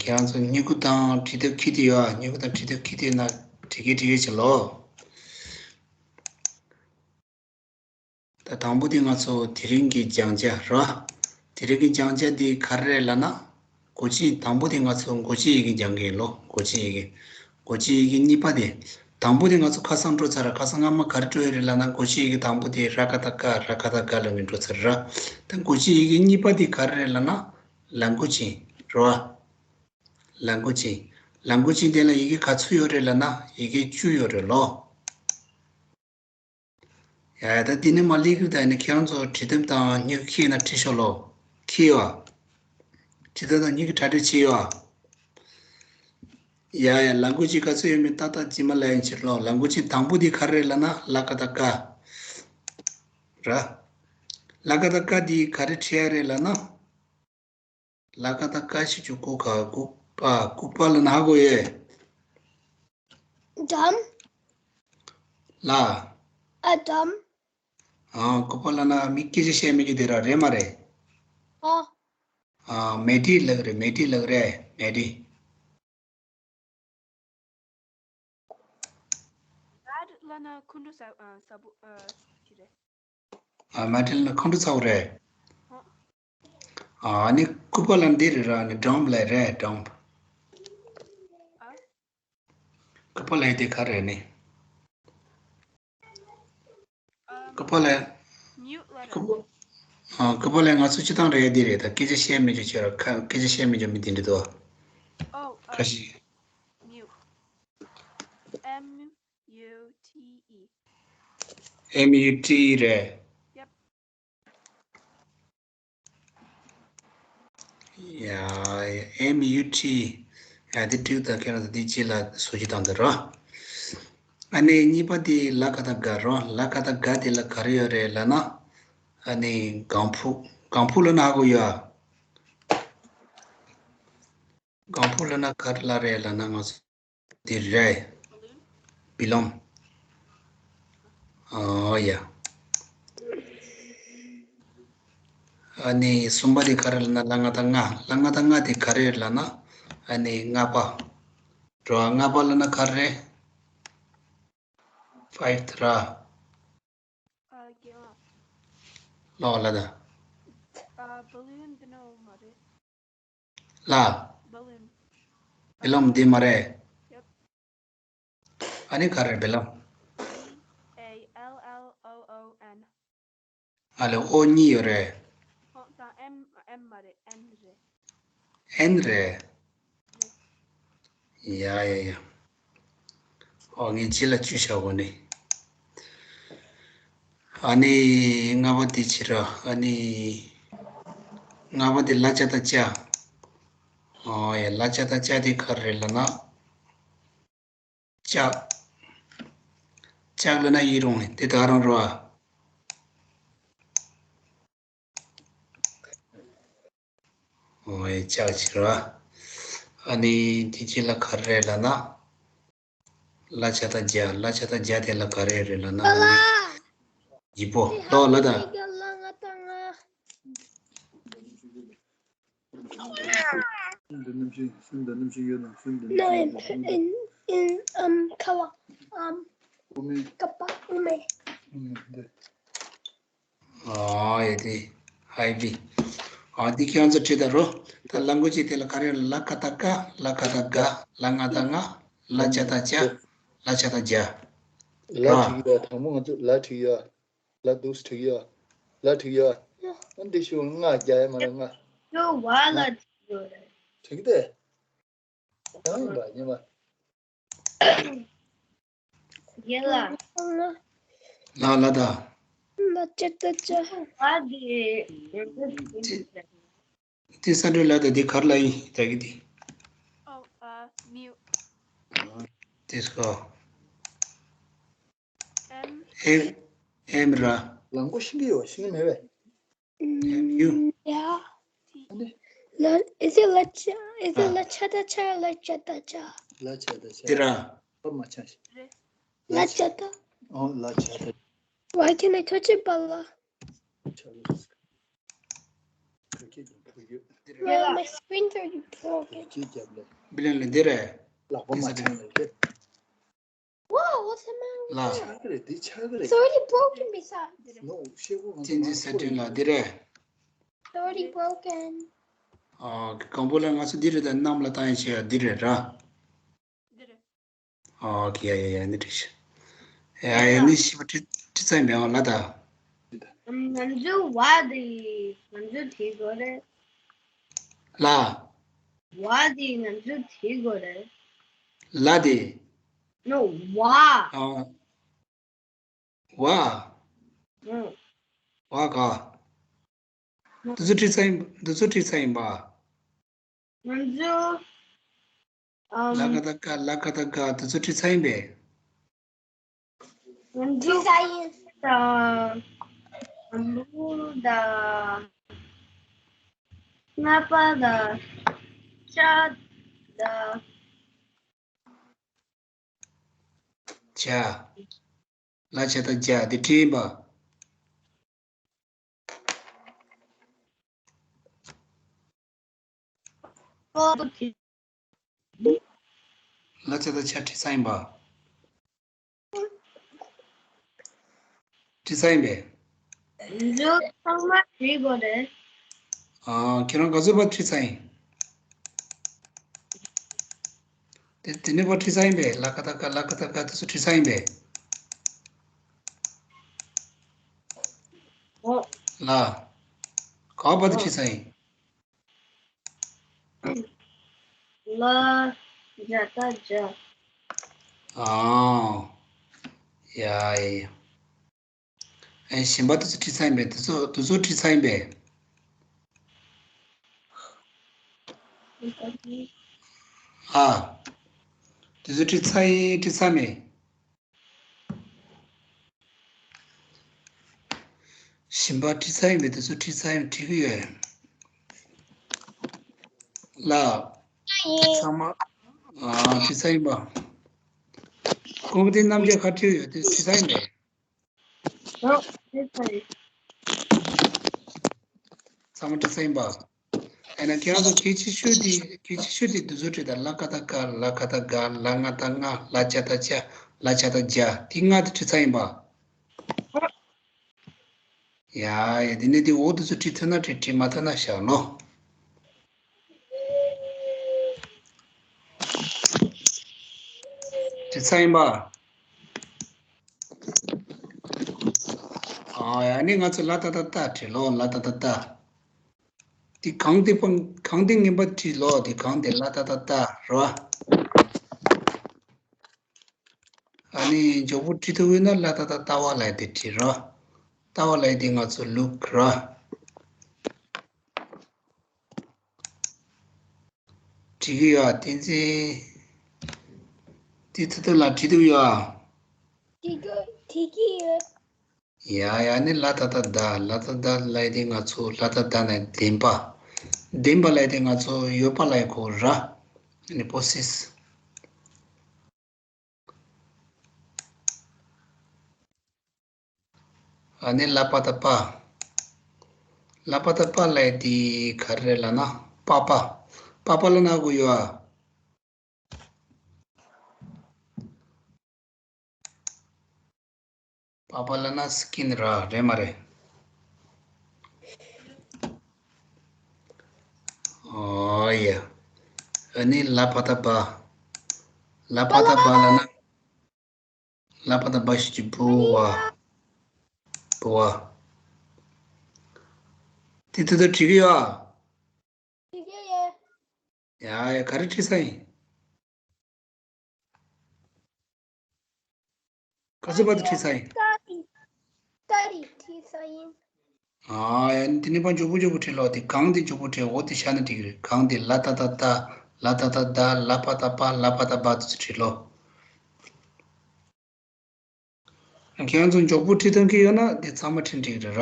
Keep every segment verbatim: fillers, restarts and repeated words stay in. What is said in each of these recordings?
ཁྱེད་རང་ཚོ་སྨྱུ་གུ་དང་བྲིས་དེབ་འཁྱེར་དེ་ཡོད། སྨྱུ་གུ་དང་བྲིས་དེབ་འཁྱེར་དེ་ཡོད་ན་བྲིས་ཀྱི་བྲིས་ཀྱི་བྱེད་ལོ། ད་དང་པོ་དེ་ང་ཚོ་དེ་རིང་གི་སྦྱང་བྱ་ར། དེ་རིང་གི་སྦྱང་བྱ་འདི་ག་རེ་རེད་ལབ་ན། མགོ་ཆེ། དང་པོ་དེ་ང་ཚོ་མགོ་ཆེ་ཡི་གེ་སྦྱང་གི་ཡིན་ལོ། མགོ་ཆེ་ཡི་གེ་མགོ་ཆེ་ཡི་གེ་གཉིས་པ་དེ། དང་པོ་དེ་ང་ཚོ་ཁ་སང་འགྲོ་ཚར་ར། ཁ་སང་སྔ་མ་ག་རེ་འགྲོ་ཡོད་རེད་ལབ་ན། མགོ་ཆེ་ཡི་གེ་དང་པོ་དེ་ར་ག་བཏགས་རྐ་ར་ག་བཏགས་རྐ་ལབ་ནས་འགྲོ་ཚར་ར། ད་མགོ་ཆེ་ཡི་གེ་གཉིས་པ་དེ་ག་རེ་རེད་ལབ་ན། ལ་མགོ་ཅན་རེད་བ། ལ་མགོ་ཅན། ལ་མགོ་ཅན་དེ་ལ་ཡི་གེ་ག་ཚོད་ཡོད་རེད་ལབ་ན། ཡི་གེ་བཅུ་ཡོད་རེད་ལོ། ཡ་ཡ། ད་འདི་ནས་མར་སླེབས་ཀྱི་རེད། ད་ཡིན་ན་ཁྱེད་རང་ཚོ་བྲིས་དེབ་དང་སྨྱུ་གུ་འཁྱེར་ན་འཁྱེར་ཤོག་ལོ། འཁྱེར་ཡོད་ཨ། བྲིས་དེབ་དང་སྨྱུ་གུ་གྲ་སྒྲིག་བྱས་ཡོད་ཨ། ཡ་ཡ། ལ་མགོ་ཅན་ག་ཚོད་ཡོད་མེད་ཏག་ཏག་རྗེས་མ་ལབ་ཡིན་ཕྱིར་ལོ། ལ་མགོ་ཅན་དང་པོ་འདི་ག་རེ་རེད་ལབ་ན། ལ་ག་བཏགས་རྐ་ར། ལ་ག་བཏགས་རྐ་འདི་ག་རེ་བྲིས་ཡ་རེད་ལབ་ན། ལ་ག་བཏགས་རྐ་ཞེས་བྱ་ཀུ་ག་ཀུ་པ། ཀུ་པ་ལབ་ན་ཧ་གོ་ཡེ། འགྲམ། ལ། ཨ་འགྲམ། ཨ། ཀུ་པ་ལབ་ན་མི་སྐད་ཆ་བཤད་མི་གི་དེ་ར་རེད་མ་རེད། ཨོ། ཨ། མེ་ཏི་ལབ་རེད། མེ་ཏི་ལབ་རེད། མེ་ཏི། མེ་ཏི་ལབ་ན་ཁོང་ཁྲོ་ཟ། ཨ། ཟ་བོ། ཨ། ཅི་རེད། ཨ། མེ་ཏི་ལབ་ན་ཁོང་ཁྲོ་ཚ་བོ་རེད། ཨ། ཨ་ནི་ཀུ་པ་ལབ་ན་འདི་རེད་ར། ནི་ཌོམ་ལབ་རེད། ཌོམ། ཨ། ཀུ་པ་ལབ་དེ་ག་རེད་ནི། ཨ། ཀུ་པ་ལབ། མིའུ་ལབ་ར། ཀུ་པ། ཨ། ཀུ་པ་ལབ་ང་ཚོ་སྤྱི་བཏང་རེད། འདི་རེད། ད་སྐད་ཆ་བཤད་མི་འཇོག་ཁྱོད་ར། ཁ་སྐད་ཆ་བཤད་མི་འཇོག་མི་འདི་འདྲ་འདུག་ཨོ། ཨ། ཁ་ཤས། མིའུ། M U T E། M U T E རེད། Yep། ཡ། M U T། ཡ། འདི་འགྲིག་ད། ཁྱེད་རང་ཚོ་འདི་རྗེས་ལ་བཟོ་རྒྱུ་དང་འདི་རོ། ཨ་ནི་གཉིས་པ་དེ་ལ་ག་བཏགས་རྒ་རོ། ལ་ག་བཏགས་རྒ་དེ་ལ་ག་རེ་ཡོད་རེད་ལབ་ན། ཨ་ནི་ལྒང་ཕུག་ལྒང་ཕུག་ལབ་ན་ཧ་གོ་ཡོད་ཨ། ལྒང་ཕུག་ལབ་ན་ག་རེ་ལབ་རེད་ལབ་ན། ང་ཚོ་འདི་རེད། བི་ལོང་། ཨོ་ཡ། ཨ་ནི་གསུམ་པ་དེ་ག་རེ་ལབ་ན། ལ་ང་བཏགས་ལྔ། ལ་ང་བཏགས་ལྔ་དེ་ག་རེ་ལབ་ན། ཨ་ནི་ལྔ་པ། འགྲོ་བ་ལྔ་པ་ལབ་ན་ག་རེ། ཕའིབ་དེ་ར། ཨ། རྒན་ལགས། ལོ་ལ་ད། ཨ། བི་ལུན་འདི་ནོ་མ་རེད། ལ། བི་ལུན། བི་ལུན་འདི་མ་རེད། Yep། ཨ་ནི་ག་རེ་བི་ལུན། A L L O O N། ཨ་ལེ། ཨོ་གཉིས་ཡོད་རེད། ཨོ་དང་M། M མ་རེད། N རེད། N རེད། ཡ་ཡ་ཡ། ཨོ་ངས་ཕྱི་ལ་བཅུ་བཞག་གོ་ནི། ཨ་ནི་ལྔ་པ་དེ་ཕྱི་ར། ཨ་ནི་ལྔ་པ་དེ་ལ་ཅ་བཏགས་ལྕགས། ཨོ་ཡ། ལ་ཅ་བཏགས་ལྕགས་དེ་ག་རེ་རེད་ལབ་ན། ལྕགས། ལྕགས་ལབ་ན་ཡིན་རུང་དེ་ད་རང་རོ་ཨ། ཨོ་ཡ། ལྕགས་ཕྱི་ར། ཨ་ནི་དེ་ཕྱི་ལ་ག་རེ་རེད་ལབ་ན། ལ་ཅ་བཏགས་ལྗ། ལ་ཅ་བཏགས་ལྗ་དེ་ལ་ག་རེ་རེད་ལབ་ན། ཨ་ནི་ལྗིད་པོ། ལོ་ལ་ད། སེམས་དང་རྣམ་ཤེས། སེམས་དང་རྣམ་ཤེས་ཡོད་ན། སེམས་དང་རྣམ་ཤེས་ཡོད་ན། ཨམ། ཁ་བ། ཨམ། དབུ་མའི། ཀ་པ། དབུ་མའི། དབུ་མའི་འདི། ཨ་ཡ་དེ། ཧའི་བི། ཨ་འདི་ཁྱེད་རང་ཚོ་བྲིས་ད་རོ། ད་ལ་མགོ་ཅན་དེ་ལ་ག་རེ། ལ་ག་བཏགས་ལྒ། ལ་ག་བཏགས་ལྒ། ལ་ང་བཏགས་ལྔ། ལ་ཅ་བཏགས་ལྕགས། ལ་ཅ་བཏགས་ལྗ། ལ་བྲིས་ཡོད། དང་པོ་ང་ཚོ་ལ་བྲིས་ཡོད། ལ་འདུག་སེ་བྲིས་ཡོད། ལ་བྲིས་ཡོད། ཨ་འདི་ཤུ་ལྔ་རྒྱག་ཡ་མ་རེད། ལྔ། ཡོད་བ་ལ་བྲིས་ཡོད་རེད། བྲིས་ཏེ། ཡང་ཡིན་པ་ཉི་མ། རྒན་ལགས། ལ་ལ་ད། ལ་ཅ་བཏགས་ལྕགས། ཨ་འདི། དེ་ས་འགྲོ་ལ་ད་འདི་གར་ལ་ཡིན་ད་གི་འདི། ཨོ། ཨ། མིའུ། དེ་སྐོ། M། M། M ར། ལ་མགོ་ཤེས་ཀྱི་ཡོད། ཤེས་ཀྱི་མེད་པས། M U། ཡ། ཨ་ནི། ལ། is it ལ་ཅ། is it ལ་ཅ་བཏགས་ལྕགས། ལ་ཅ་བཏགས་ལྕགས། ལ་ཅ་བཏགས་ལྕགས། དེ་ར། པ་མ་ཆགས་ཤིག་རེད། ལ་ཅ་བཏགས། ཨོ་ལ་ཅ་བཏགས། Why can I touch it, Bella? ཆ་ལ། བོད་སྐད་དང་བོད་ཡིག Well, my screen's already broken. བི་ལན་ལ་འདི་རེད། ལག་པ་མ་འཆང་ལ་ཀེ། Whoa, what's the matter with ལ། that? ཆག་གི་རེད། འདི་ཆག་གི་རེད། It's already broken beside. ནོ་ཤེ་གོ་ང་ཅིན་ཅི་སེ་ཏིང་ལ་འདི་རེད། It's already broken. ཨོ་ཀེ། གང་པོ་ལ་ང་ཚོ་འདི་རེད། ད་གནམ་ལ་བཏང་ཡ་བྱས་ཡ་འདི་རེད་ར། ཨོ་ཀེ། ཡ་ཡ་ཡ། ནི་འགྲིག་ཤག་ཡ་ཡ། ནི་ཤི་བ་ཁྲི་ཁྲི་ཚང་མེད་ཨང་ལ་ད། ང་ཚོ་བ་དེ་ང་ཚོ་དེ་དགོས་རེད། ལ། བ་དེ་ང་ཚོ་དེ་དགོས་རེད། ལ་དེ། No, བ། ཨོ། བ། ཨང་། བ་ག་འདི་ཚོ་ཁྲི་ཚང་ཡིན། འདི་ཚོ་ཁྲི་ཚང་ཡིན་པ། ང་ཚོ། ཨམ། ལ་ཀ་ད་ཀ་ལ་ཀ་ད་ཀ་འདི་ཚོ་ཁྲི་ཚང་ཡིན་པས། ང་ཚོ། Science དང་། ལུག་དང་། རྔ་པ་དང་། ཤ་དང་། བྱ། ལ་བྱ་ད་བྱ་འདི་ཁྲི་ཡིན་པ། ཨོ་དེ། ལ་བྱ་ད་བྱ་ཁྲི་ཚང་ཡིན་པ། ཁྲི་ཚང་ཡིན་པས། ང་ཚོ་ཚང་མ་བྲིས་དགོས་རེད། ཨ། ཁྱེད་རང་ག་ཚོད་པ་ཁྲི་ཚང་ཡིན། དེ་དེ་ནས་པ་ཁྲི་ཚང་ཡིན་པས། ལ་ཀ་ད་ཀ་ལ་ཀ་ད་ཀ་དེ་ཚོ་ཁྲི་ཚང་ཡིན་པས། ཨོ། ལ། ག་པ་དེ་ཁྲི་ཚང་ཡིན། ལ། བྱ་ད་བྱ། ཨ། ཡ་ཡ་ཡ། ཨེ། གཞན་པ་དེ་ཚོ་ཁྲི་ཚང་ཡིན་པས། དེ་ཚོ་དེ་ཚོ་ཁྲི་ཚང་ཡིན་པས། ཨ། དེ་ཚོ་ཁྲི་ཚང་ཡིན། ཁྲི་ཚང་མེད། གཞན་པ་ཁྲི་ཚང་ཡིན་པས། དེ་ཚོ་ཁྲི་ཚང་ཡིན་བྲིས་ཀྱི་ཡོད། ལ། ཁྲི་ཚང་མ། ཨ། ཁྲི་ཚང་ཡིན་པ། ཀོང་ཏི་རྣམ་རྒྱལ་ག་བྲིས་ཡོད། དེ་ཁྲི་ཚང་ཡིན་པས། ཨོ། དེ་ཚོ་ཡིན། ཚང་མ་ཁྲི་ཚང་ཡིན་པ། ཨ་ནི་ཁྱེད་རང་ཚོ་གལ་ཆེ་ཤོས་དེ། གལ་ཆེ་ཤོས་དེ་འདི་ཚོ་བྲིས་དང་། ལ་ཀ་ད་ཀ་ལ་ཀ་ད་ག་ལ་ང་ད་ང་ལ་ཇ་ད་ཇ་ལ་ཇ་ད་ཇ། དེ་ལྔ་དེ་ཁྲི་ཚང་ཡིན་པ། ཡ་ཡ། དེ་ནས་དེ་འོག་དེ་ཚོ་བྲིས་ཐུབ་ན་བྲིས། བྲིས་མ་ཐུབ་ན་བཞག་ནོ། ཁྲི་ཚང་ཡིན་པ། ཨ་ཡ། ནི་ང་ཚོ་ལ་ཏ་ཏ་ཏ་བྲིས་ལོ། ལ་ཏ་ཏ་ཏ། དེ་གང་དེ་པང་གང་དེ་ངན་པ་བྲིས་ལོ། དེ་གང་དེ་ལ་ཏ་ཏ་ཏ་རོ། ཨ་ནི་མགྱོགས་པོ་བྲིས་ཐུབ་ཡོད་ན་ལ་ཏ་ཏ་ཏ་བ་ལ་དེ་བྲིས་རོ། ཏ་བ་ལ་དེ་ང་ཚོ་ལུག་རོ། བྲིས་ཀྱི་ཡོད། བསྟན་འཛིན། དེ་ཚོ་ལ་བྲིས་འདུག་ཡོད། དེ་ག་དེ་གི་ཡོད། ཡ་ཡ། ནི་ལ་ཏ་ཏ་ད། ལ་ཏ་ད་ལ་དེ་ང་ཚོ་ལ་ཏ་ད་ནས་བདེན་པ། བདེན་པ་ལ་དེ་ང་ཚོ་ཡོད་པ་ལ་གོ་ར། ནི་པོ་སིས། ཨ་ནི་ལ་པ་ད་པ། ལ་པ་ད་པ་ལ་དེ་ག་རེ་ལ་ན། པ་པ། པ་པ་ལ་ན་གོ་ཡོད་ཨ། པ་པ་ལ་ན་སི་ཀིན་ར་རེད་མ་རེད། ཨོ་ཡ། ཨ་ནི་ལ་པ་ད་པ། ལ་པ་ད་པ་ལ་ན། ལ་པ་ད་པ་ཞིག་གི་བུ་བ། བུ་བ། དེ་ད་ལྟ་བྲིས་ཀྱི་ཡོད་ཨ། དེ་གི་ཡོད། ཡ་ཡ། ག་རེ་བྲིས་ས་ཡིན། ག་ཚོད་བར་དུ་བྲིས་ས་ཡིན། ཏ་རི། ཏ་རི་བྲིས་ས་ཡིན། ཨ་ཡ། དེ་ནས་ཕར་མགྱོགས་པོ་མགྱོགས་པོ་བྲིས་ལོ། དེ་གང་དེ་མགྱོགས་པོ་བྲིས། འོ་དེ་བཞག་ན་འགྲིག་གི་རེད། གང་དེ་ལ་ཏ་ཏ་ཏ། ལ་ཏ་ཏ་ད། ལ་པ་ད་པ། ལ་པ་ད་པ་དེ་ཚོ་བྲིས་ལོ། ཁྱེད་རང་ཚོ་མགྱོགས་པོ་བྲིས་ཐུབ་ཀྱི་ཡོད་ན་དེ་ཚང་མ་བྲིས་འགྲིག་གི་རེད་ར།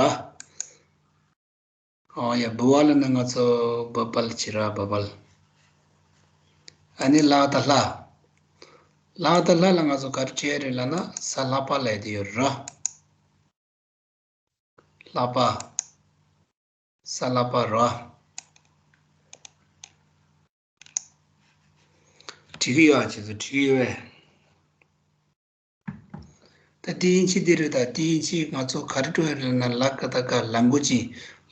ཨོ་ཡ། བུ་བ་ལ་ནི་ང་ཚོ་བ་བལ་བྱེད་ར། བ་བལ། ཨ་ནི་ལ་ད་ལྷ། ལ་ད་ལྷ་ལ་ང་ཚོ་ག་རེ་བྲིས་རེད་ལབ་ན་ས་ལ་པ་ལ་དེ་ཡོད་ར། ལ་པ། ས་ལ་པ་ར། འགྲིག་གི་ཡོད་ཨ། ཁྱེད་ཚོ་འགྲིག་གི་ཡོད་པས། ད་དེ་ཡིན་ཕྱིར་འདི་རེད། ད་དེ་ཡིན་ཕྱིར་ང་ཚོ་ག་རེ་འགྲོ་ཡ་རེད་ལབ་ན། ལ་ཀ་ཏ་ཀ། ལ་མགོ་ཅན།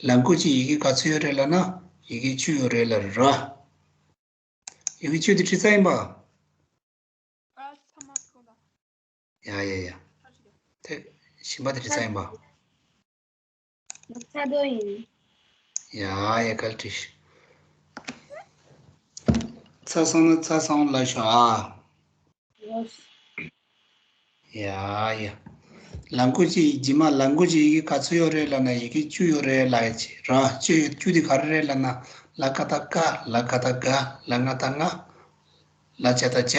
ལ་མགོ་ཅན་ཡི་གེ་ག་ཚོད་ཡོད་རེད་ལབ་ན། ཡི་གེ་བཅུ་ཡོད་རེད་ལབ་རེད། ཡི་གེ་བཅུ་དེ་བྲིས་ཚར་ཡིན་པ། ཨ་ཚང་མ་ཐོག་ལ། ཡ་ཡ་ཡ། དེ་གཞན་པ་དེ་བྲིས་ཚར་ཡིན་པ། ཚར་དོ་ཡིན། ཡ་ཡ། ག་ལ་བྲིས། ཚར་སོང་ན་ཚར་སོང་ལབ་ཤོག་ཨ། ཡོ། ཡ་ཡ། ལ་མགོ་ཅན། རྗེས་མ་ལ་མགོ་ཅན་ཡི་གེ་ག་ཚོད་ཡོད་རེད་ལབ་ན། ཡི་གེ་བཅུ་ཡོད་རེད་ལབ་ཡ་ཅིག་ར། བཅུ་ཡོད། བཅུ་དེ་ག་རེ་རེད་ལབ་ན། ལ་ཀ་ཏ་ཀ། ལ་ག་ཏ་ག། ལ་ང་ཏ་ང་། ལ་ཇ་ཏ་ཇ།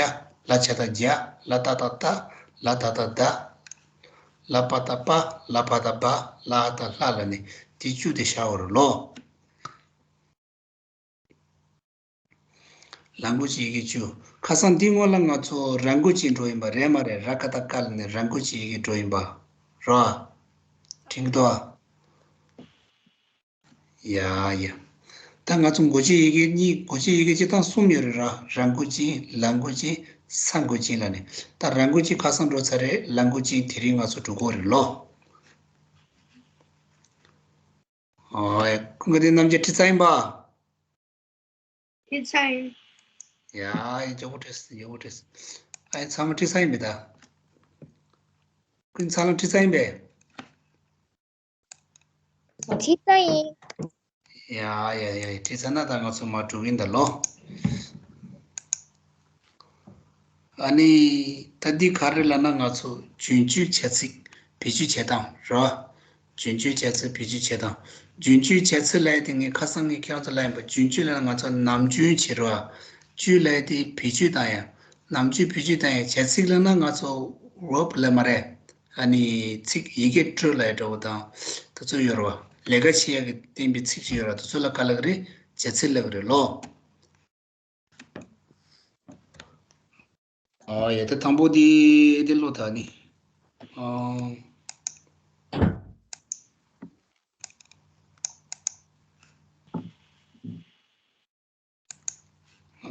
ལ་ཇ་ཏ་ཇ། ལ་ཏ་ཏ་ཏ། ལ་ད་ཏ་ད། ལ་པ་ཏ་པ། ལ་བ་ཏ་བ། ལ་ཨ་ཏ་ལྷ་ལབ་ནས་དེ་བཅུ་དེ་བཞག་པ་རེད་ལོ། ལ་མགོ་ཅན་ཡི་གེ་བཅུ། ཁ་སང་འདི་སྔོན་ལ་ང་ཚོ་ར་མགོ་ཅན་འགྲོ་ཡིན་པ་རེད་མ་རེད། ར་ཀ་ཏ་ཀ་ལབ་ནས་ར་མགོ་ཅན་ཡི་གེ་འགྲོ་ཡིན་པ་རེད་བ། དྲན་གྱི་འདུག་ཨ། ཡ་ཡ། ད་ང་ཚོ་མགོ་ཅན་ཡི་གེ་གཉིས། མགོ་ཅན་ཡི་གེ་སྤྱིར་བཏང་གསུམ་ཡོད་རེད་ར། ར་མགོ་ཅན། ལ་མགོ་ཅན། ས་མགོ་ཅན་ལབ་ནས། ད་ར་མགོ་ཅན་ཁ་སང་འགྲོ་ཚར་རེད། ལ་མགོ་ཅན་དེ་རིང་ང་ཚོ་འགྲོ་གི་རེད་ལོ། ཨོ་ཡ། ཀུན་དགའ་བསྟན་རྣམ་རྒྱལ་བྲིས་ཚར་ཡིན་པ། བྲིས་ཚར་ཡིན། ཡ་ཡ། མགྱོགས་པོ་བྲིས། མགྱོགས་པོ་བྲིས། ཨ་ཡ། ཚང་མ་བྲིས་ཚར་ཡིན་པས་ད། ཀུན་ཚང་ལ་བྲིས་ཚར་ཡིན་པས། བྲིས་ཚར་ཡིན། ཡ་ཡ་ཡ། བྲིས་ཚར་ན་ད་ང་ཚོ་མར་འགྲོ་གི་ཡིན་ད་ལོ། ཨ་ནི་ད་འདི་ག་རེ་ལབ་ན། ང་ཚོ་རྒྱུན་སྤྱོད་བྱ་ཚིག་བེད་སྤྱོད་བྱེད་སྟངས་རེད་བ། རྒྱུན་སྤྱོད་བྱ་ཚིག་བེད་སྤྱོད་བྱེད་སྟངས། རྒྱུན་སྤྱོད་བྱ་ཚིག་ལབ་ཡ་དེ་ངས་ཁ་སང་ངས་ཁྱེད་རང་ཚོ་ལབ་ཡིན་པ། རྒྱུན་སྤྱོད་ལབ་ན་ང་ཚོ་ནམ་རྒྱུན་བྱེད་རེད་བ། སྤྱོད་ལབ་ཡ་དེ་བེད་སྤྱོད་བཏང་ཡ། ནམ་རྒྱུན་བེད་སྤྱོད་བཏང་ཡ། བྱ་ཚིག་ལབ་ན་ང་ཚོ་verb་ལབ་མ་རེད། ཨ་ནི་ཚིག་ཡི་གེ་འབྲུ་ལབ་ཡ་འདྲ་བོ་དང་དེ་ཚོ་ཡོད་རེད་བ། ལས་ཀ་བྱེད་ཡ་གི་བསྟན་པའི་ཚིག་ཅིག་ཡོད་རེད་བ། དེ་ཚོ་ལ་ག་ལབ་ཀྱི་རེད། བྱ་ཚིག་ལབ་ཀྱི་རེད་ལོ། ཨ་ཡ། ད་དང་པོ་དེ་དེ་ཀློག་དང་ནི། ཨ།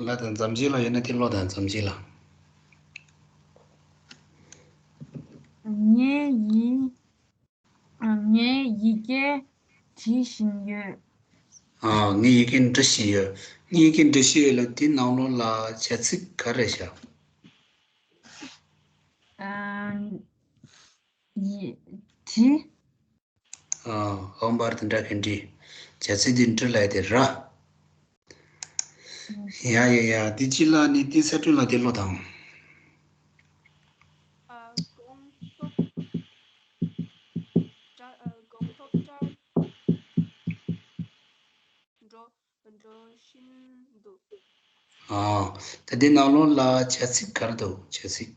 ལ་དང་མཚམས་བཅད་ལ་ཡོད་ན་དེ་ཀློག་དང་། མཚམས་བཅད་ལ། ངའི་ཡི། ངའི་ཡི་གེ་འབྲི་བཞིན་ཡོད། ཨ། ངའི་ཡི་གེ་འབྲི་བཞིན་ཡོད། ངའི་ཡི་གེ་འབྲི་བཞིན་ཡོད་ལ་དེའི་ནང་ལོགས་ལ་བྱ་ཚིག་ག་རེ་བཞག། ཨ། ཡི། འབྲི། ཨ། འོག་མ་དེ་འདྲ་གི་འབྲི། བྱ་ཚིག་དེ་འབྲི་ལབ་དེ་ར། ཡ་ཡ་ཡ། དེ་ཅི་ལ་ནི་དེ་ས་ཁྲོད་ལ་དེ་ཀློག་དང་། ཨ། དགོང་ཐོག་སྐྲ། ཨ། དགོང་ཐོག་སྐྲ་འགྲོ། འགྲོ་བཞིན་འདུག། ཨ། ད་དེ་ནང་ལོགས་ལ་བྱ་ཚིག་ག་རེ་འདུག། བྱ་ཚིག།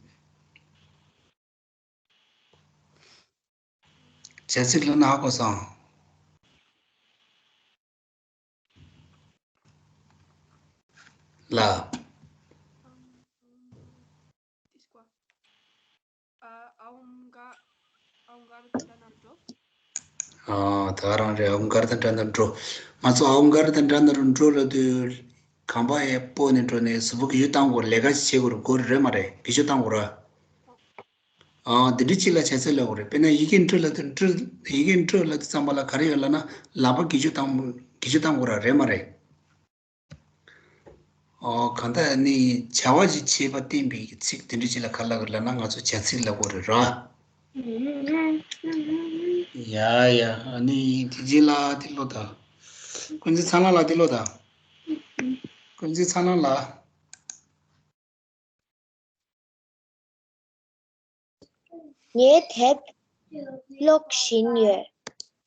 བྱ་ཚིག་ལབ་ན་ཧ་གོ་སོང་། ལ། ཨ། ད་རང་རེད། ཨ། འོག་མ་དེ་འདྲ་ན་འགྲོ། ང་ཚོ་འོག་མ་དེ་འདྲ་ན་འགྲོ་ལབ་དུས་གོམ་པ་ཡར་སྤོས་ནས་འགྲོ་ནས་གཟུགས་པོ་གི་ཞུ་བཏང་དགོས། ལས་ཀ་བྱེད་དགོས་རེད། དགོས་རེད་མ་རེད། གི་ཞུ་བཏང་དགོས་ར། ཨ། འདི་འདྲ་ཅིག་ལ་བྱ་ཚིག་ལབ་དགོས་རེད། དཔེར་ན་ཡི་གེ་འབྲི་ལབ་དུས། འབྲི། ཡི་གེ་འབྲི་ལབ་དུས་ཙམ་པ་ལ་ག་རེ་ཡོད་ལབ་ན། ལག་པ་གི་ཞུ་བཏང་། གི་ཞུ་བཏང་དགོས་ར། རེད་མ་རེད། ཨོ། གང་ལྟར་ནི་བྱ་བ་ཞིག་བྱེད་པ་བསྟན་པའི་ཚིག་དེ་འདྲ་ཅིག་ལ་ག་ལབ་དགོས་ལབ་ན། ང་ཚོ་བྱ་ཚིག་ལབ་དགོས་རེད་ར། ཡ་ཡ། ཨ་ནི་དེ་རྗེས་ལ་དེ་ཀློག་དང་། ཀུན་གཟིགས་ཚ་ལང་ལགས་དེ་ཀློག་དང་། ཀུན་གཟིགས་ཚ་ལང་ལགས། ངས་དེབ་ཀློག་བཞིན་ཡོད།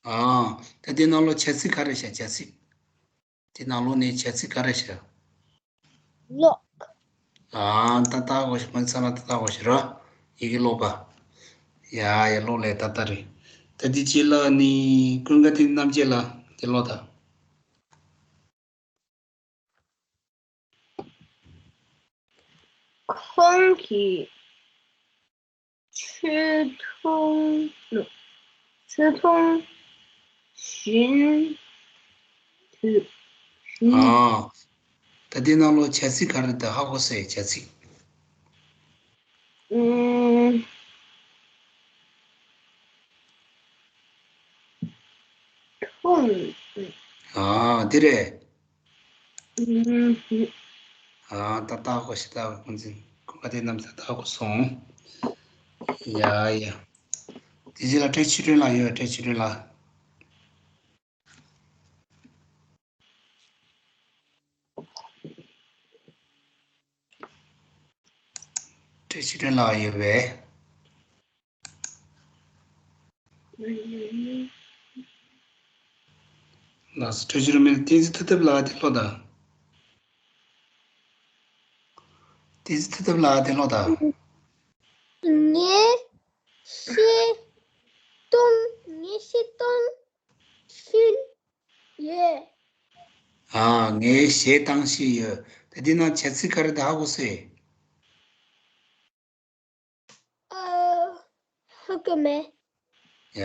ཨ། ད་དེ་ནང་ལོགས་བྱ་ཚིག་ག་རེ་བཞག། བྱ་ཚིག། དེ་ནང་ལོགས་ནས་བྱ་ཚིག་ག་རེ་བཞག། ཀློག། ཨ། ཏག་ཏག་གོ་ཤི། ཁོང་ཚང་མ་ཏག་ཏག་གོ་ཤི་ར། ཡི་གེ་ཀློག་པ། ཡ་ཡ། ཀློག་ལས་ཏག་ཏག་རེད། ད་དེ་རྗེས་ལ་ནི་ཀུན་དགའ་བསྟན་རྣམ་རྒྱལ་ལགས་དེ་ཀློག་དང་། ཁོང་གིས་ཆུ་འཐུང་། ཆུ་འཐུང་བཞིན་དུ། བཞིན། ཨ། ད་ ད་འདི་ནང་ལོགས་བྱ་ཚིག་ག་རེ་འདུག་ཧ་གོ་སོང་། བྱ་ཚིག་ཨུམ། ཁོང་། ཨ། འདི་རེད། ཨུམ། ཨ། ད་ལྟ་ཧ་གོ་ཤག་ད་ཁོང་ཚོས་ཁོ་ག་དེ་རྣམས་ད་ལྟ་ཧ་གོ་སོང་། ཡ་ཡ། དེ་རྗེས་ལ་བཀྲ་ཤིས་སྒྲོན་ལགས་ཡོད། བཀྲ་ཤིས་སྒྲོན་ལགས། བཀྲ་ཤིས་སྒྲོན་ལགས་ཡོད་པས། ལགས་སོ། བཀྲ་ཤིས་སྒྲོན་མེད། བསྟན་འཛིན་མཐུ་སྟོབས་ལགས་དེ་ལོག་དང་། བསྟན་འཛིན་མཐུ་སྟོབས་ལགས་དེ་ལོག་དང་། ངས་གཞས་བཏང་། ངས་གཞས་བཏང་བཞིན་ཡོད། ཨ། ངས་གཞས་བཏང་བཞིན་ཡོད། ད་འདི་ནང་བྱ་ཚིག་ག་རེ་འདུག་ཧ་གོ་སོང་། ཨ། ཧ་གོ་མེད། ཡ་ཡ།